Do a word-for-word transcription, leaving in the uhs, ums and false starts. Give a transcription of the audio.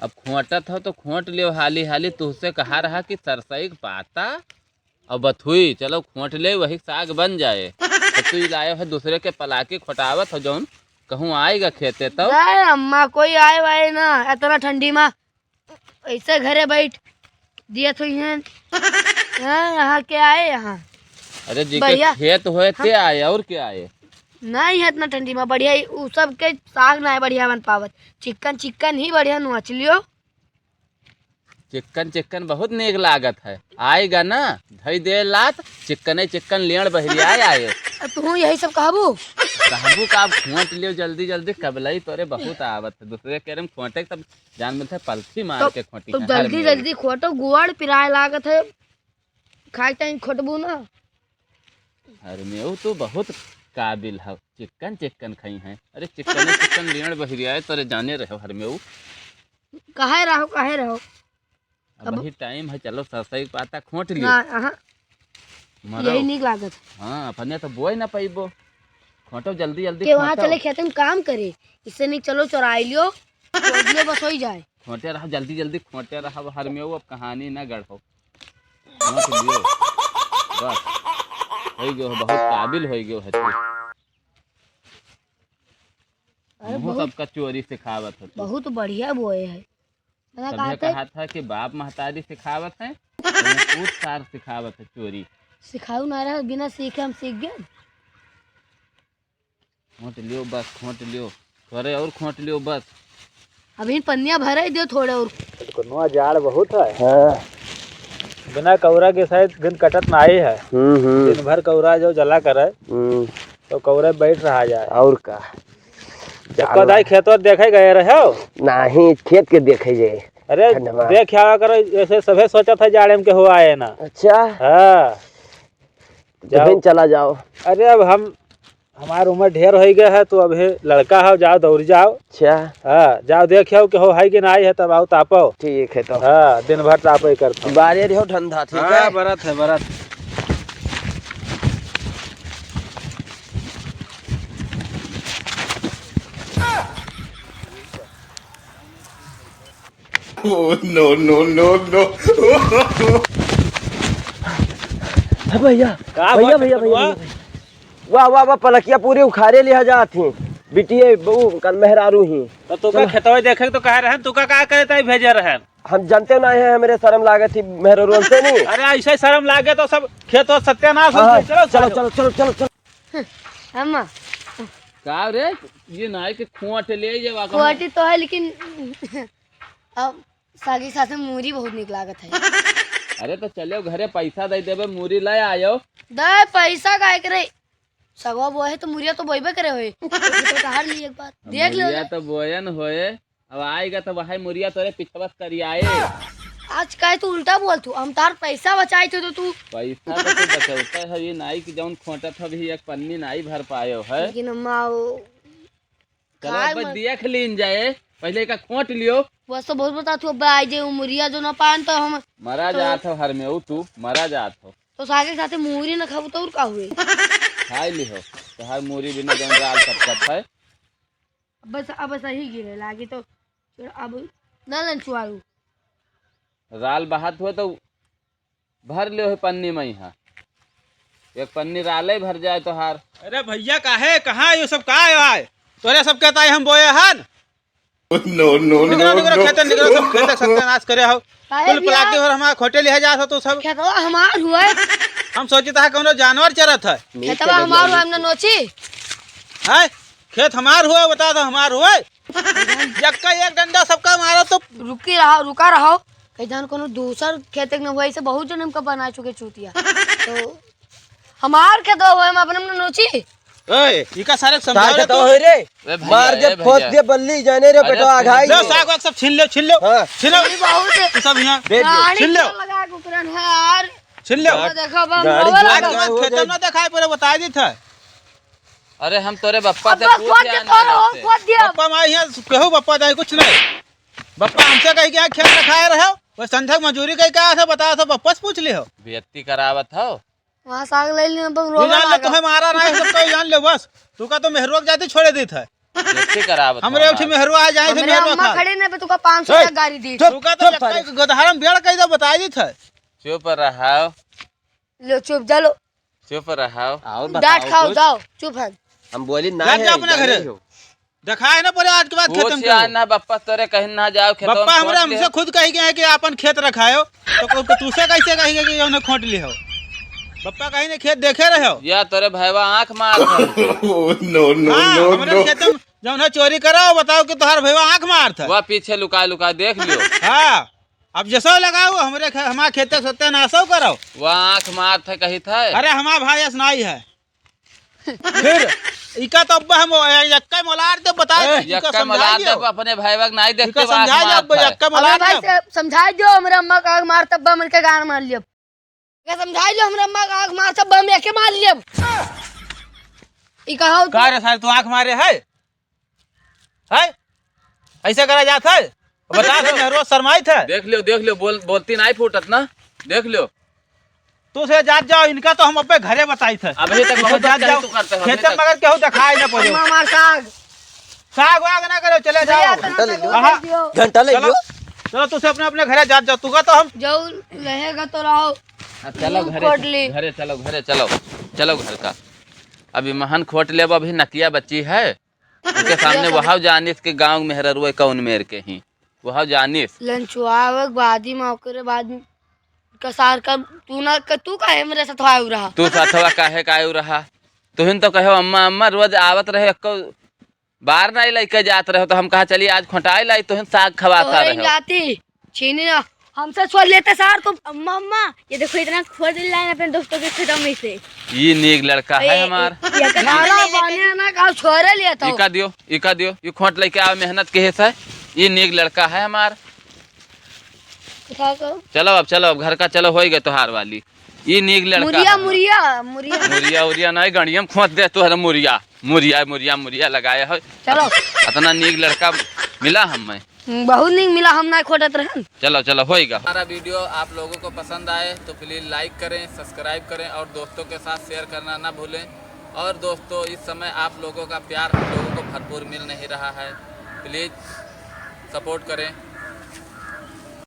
अब खोंटत हो तो खोंट लियो हाली हाली, तुहसे कहा रहा कि सरसई के पाता और बथुई, चलो खोंट ले, वही साग बन जाए। तो तू लायो है दूसरे के पलाकी खोटावत हो, जौन कहूँ आएगा खेते तो। नहीं अम्मा, कोई आए वाए ना, इतना ठंडी मा ऐसे घरे बैठ दिया तो हैं। हाँ, यहाँ के आए यहाँ। अरे जी के बढ़िया। खेत होए ते हम आए, और क्या आए? नहीं है इतना ठंडी मा बढ़िया, उ सब के साग ना है बढ़िया बन पावत, चिकन चिकन ही बढ़िया नोच लियो। चिक्कन चिक्कन बहुत नीक लागत है। आएगा ना, धई दे लात, चिक्कने चिक्कन लेण बहरिया आए। अब तू यही सब कहबू? कहबू का, अब खोंट लियो जल्दी जल्दी, कबलई तोरे बहुत आवत है। दूसरे के में खोंटे तब जान मिलता है, पलथी मार तो, के खोंटी तो है, जल्दी हरमेऊ। जल्दी खोटो, गुआड़ पिराए लागत है, खाए टाइम खोटबू ना। हरमेऊ तो बहुत काबिल है, चिक्कन चिक्कन खाई है। अरे चिक्कने चिक्कन लेण बहरिया आए, तोरे जाने रहे हरमेऊ। काहे रहो, काहे रहो? अब अब अभी टाइम है, चलो सरसई के पाता खोंट लियो। ना, अहाँ, मरो। यही नीक लागत। हाँ, अपने तो बोए ना पाइबो। खोंटो जल्दी जल्दी के वहाँ खोंटो। चले खेते में काम करे, इससे नीक चलो चोराई लियो, खोंट लियो, बस होई जाए। खोंटे रहो, जल्दी जल्दी खोंटे रहो, हरमेऊ अब कहानी ना गढ़ो। खोंट लियो, बस, होई गयो, बहुत काबिल होई गयो है तू। अरे मुँह बहुत, सबका चोरी सिखावत है तू। बहुत बढ़िया बोए है। मैं सभे कहते कहा था कि बाप महतारी सिखावत है, लेकिन पूत सार सिखावत है चोरी। सिखाऊ ना रहा, बिना सीखे हम सीख गए। खोंट लियो बस, खोंट लियो, थोड़े और खोंट लियो बस। अभी पन्निया भरे दे थोड़े और। कोनो जाड़ बहुत है। हाँ। बिना कौरा के शायद दिन कटत नाही है। हम्म, हम्म। दिन भर कौरा जो जला करे, हम्म। तो कौरे बैठ रहा जाए। और का? तो जाड़ कदाई बा। खेतवा देखे गए रहे हो? नहीं, खेत के देखे जाए। अरे, ठंडवा। देख आवा करो, ऐसे सभे सोचत है जाड़े में के हो आए ना। अच्छा। हाँ। तो जाओ। बहन चला जाओ। अरे, अब हम, हमार उम्र ढेर हो गया है, तो अभी लड़का हो, जाओ, दौड़ जाओ। अच्छा। हाँ, जाओ, देख आओ कि हो है कि नहीं है, तब आओ, तापो। ठीक है, तो। हाँ, दिन भर तापे करता। बारे रहो ठंडा, ठीक हाँ, है? बरत है, बरत। Oh, no, no, no, no। भैया, का भैया, बात भैया, है, भैया, बबुआ? भैया। वाह, वाह, वाह, पलकिया पूरी उखाड़े लिहा जात ही। बिटिये, बहू, कल मेहरारू ही। तो तू का चलो। खेतवा देखे तो कहे रहन, तू का, का करे ताई भेजे रहन? हम जानते ना है, हमरे शर्म लागत ही मेहरारू से नहीं। अरे, ऐसे शर्म लागे तो सब खेत और सत्यानाश हो हाँ, जाए। चलो, चलो, सालो। चलो, चलो, चलो, चलो। अम्मा। का रे, ये नाई के खोट ले, ये वाका खोटी तो है, लेकिन अब सागे साथे मूरी बहुत निक लागत है। अरे तो चलो घरे पैसा दे देबे, मूरी ले आयो। दे पैसा काहे के रे? सगवा बोए है तो मूरिया तो बोइबे करे होए। तो कहार ली एक बार। देख ले मूरिया उधर। तो बोयन होए, अब आएगा तो वही मूरिया तोरे पिछवा से करियाए। आज काहे तू उल्टा बोलत हो? हम तार पैसा बचाए थे तो तू पैसा तो तू बचौता है, ये नाई की जौन खोटत है, अभी एक पन्नी नाई भर पायो है। लेकिन अम्मा वो चलो, खाए अब मत। देख लीन जाए, पहले एका खोट लियो। बस तो बहुत बता तू, अब आई जे उमरिया जो ना पान तो हम मरा तो जात हो हर में, ऊ तू मरा जात हो। तो सागे साथे मूरी न खाबू तो और का हुए? खाई लिहो, तोहार मूरी बिना जौन राल कटकट है। अब बस, अब सही गिरे लागी तो अब ना लन चुआरू। राल बहात हुए तो भर लियो है पन्नी में यहाँ। एक पन्नी राले भर जाए तोहार। अरे भैया, काहे, कहाँ यो सब, का आयो आए? तोरे सब कहता है हम बोए हन। No, no, निकलो, no, निकलो, no। खेते निकलो, सब खेते सत्यानाश करे हो। काहे कुल भैया? प्लाटी भर हमार खोटे लिहा जात हो तू सब। खेतवा हमार हुए। हम सोचित है कौनो जानवर चरत है। खेतवा हमार हुए, हमने नोची। हैं? खेत हमार हुए, बता दो हमार हुए। यक्का एक डंडा सबका मारो तो। रुकी रहो, रुका रहो। कहीं जान कोनो दूसर खेत के न हुआ, इसे बहुत जन हमका बना चुके चूतिया। तो हमार खेत हुए, हम अपने में नोची। ओए, इका सारे समझाओ तार रे खेत तू। होए रे। ए भैया, मार दे, ए भैया। फोस दे बल्ली, जाने रे अरे बेटा, सुन। आघाई। लो, साग वाग सब छीन लो, छीन लो। हाँ। छीन लो। ये बहुत तू सब यहाँ। दे दे। रानी छीन लो। क्या लगा कुकुरन है यार। छीन लो। गाड़ी देखो, बम गाड़ी रोवे जो लगा। आज के बाद हो खेतन जाए। ना देखाए, पूरा बता दी था। अरे हम तोरे बप्पा से अब्बा पूछ खोद दे, आना तोरे हो, से। खोद दिया। बप्पा माई यहाँ केहू बप्पा जाए कुछ नहीं। बप्पा हमसे कही कि यहाँ खेत रखाए रहो, वो संध्या मजूरी कही क्या था, बताओ तो बप्पा से पूछ लिहो। बेइज्जती करावत हो। वहाँ साग ले लियो तो तू रोवे जान ले, लगा। तुम्हें मारा ना है, सब कोई जान ले बस। तू का तो मेहरुआ के जाती छोड़े देत है। बेइज्जती करावत हमरे हो उठे हमार। मेहरुआ आ जाए थे, हमरे मेहरुआ अम्मा खा। खड़े ना पे तुका पाँच सौ चुप, का गाड़ी दी। चुप, चुप, चुप, चुप, चुप। गोदहरम बेड़ कह दो, बता दी थे। चुप रहा। लो, चुप, जा लो। चुप रहा। और डांट बताओ खाओ, कुछ। जाओ, चुप है। हम बोली ना जा, है, जा अपने जाने घरे। हो। दिखाए ना पड़े आज के बाद कुछ खेतम के यार हो। ना, बप्पा तोरे कहीं ना जाओ, खेतवा बप्पा में हमरा खोट हमसे लिहो। खुद कही गए कि आपन खेत रखायो, तो को, को तुसे कैसे कही गए कि उन्हें खोट लिहो? बप्पा कहीं ने खेत देखे रहो? या तोरे भैवा आँख मार था। Oh, no, no, हाँ, no, हमरे no। खेतम जौन है चोरी करो, बताओ कि तोहार भैवा आँख मार था। वह पीछे लुका लुका देख लियो। हाँ, अब जसो लगाओ, हमरे खे-, हमार खेते सत्यानाशो करो। वह आँख मार था कही था। अरे, हमार भाई ऐस नाई है। फिर इका तो अब हम यक्का मोलार दे बता ए, दे, इका यक्का समझा मोलार दे, दियो। अपने भाई बक नाई देखते इका बा, समझा आँख दे, मार अब था। यक्का मोलार अबे भाई दे। से समझा दियो, हमरे अम्मा का आँख मार तब हमरे के गान मार लियो। इका समझा दियो, हमरे अम्मा का आँख मार तब हम एके मार लियो। ई कहा हो का तू? रे साले, तू आँख मारे है? है? ऐसे करा जात है? बता दे, मेहरुआ शर्माइत है। देख लियो, देख लियो, बोल, बोलती नाई फूटत ना। देख लियो। तू से जात जाओ, इनका तो हम अपने घरे बताइत है। अभी तक तू से बहुत जात जाओ। तू करते हो, अभी खेते तक। मगर केहू दिखाई ना पड़े। अम्मा हमार साग। साग वाग ना करो, चले भैया, जाओ। तो घंटा ले लियो। आहा। घंटा ले चलो, लियो। चलो, तू से अपने, अपने घरे जात जाओ। तू का तो हम जाऊ रहेगा तो रहो। हाँ, चलो मुंह घरे, खोट ली। घरे चलो, घरे चलो। चलो घर का। अभी महन खोट लेब, अभी नतिया बच्ची है। उनके सामने वहाव जानिस के गाँव में मेहररुआ कौन मेर के ही, वहाव जानिस। लंचुआवे के बाद ही में, ओकरे बाद में कसार का तू ना क-, तू काहे हमरे साथ आयु रहा? तू साथवा काहे का आयु रहा? तुहिन तो कहो अम्मा, अम्मा रोज आवत रहे, एक्को बार नहीं लइके जात रहे, तो हम कहा चलिए आज खोटाई लाई, तुहिन साग खवाता तोहरे रहे। लाती छीनी ना, हमसे छोड़ लेते सार तुम। अम्मा, अम्मा, ये देखो इतना खोट लाए अपने दोस्तों के खेतों में से। ये नीक लड़का है ए, हमार। ए, ये का झाड़ा बने ना, गाँव छोरे लिया था। इका दियो, इका दियो, ये खोट लेके आओ मेहनत के है सर। ये नीक लड़का है हमार। उठा को। चलो अब, चलो अब घर का, चलो होई गए तोहार वाली। ये नीक लड़का मुरिया, है। मुरिया, मुरिया। मुरिया, उरिया नहीं, गणियम खोट दे तोहरा मुरिया। मुरिया, मुरिया, मुरिया लगाए हो। चलो। अतना नीक लड़का मिला हमें। हम्म, बहुत नीक मिला, हम ना खोटत रहन। चलो, चलो, होइगा। हमारा video आप लोगों को पसंद आए तो please like करें, subscribe करें और दोस्तों के साथ share करना ना भूलें। और दोस्तों, इस समय आप लोगों का प्यार हम लोगों को भरपूर मिल नहीं रहा है, please support करें।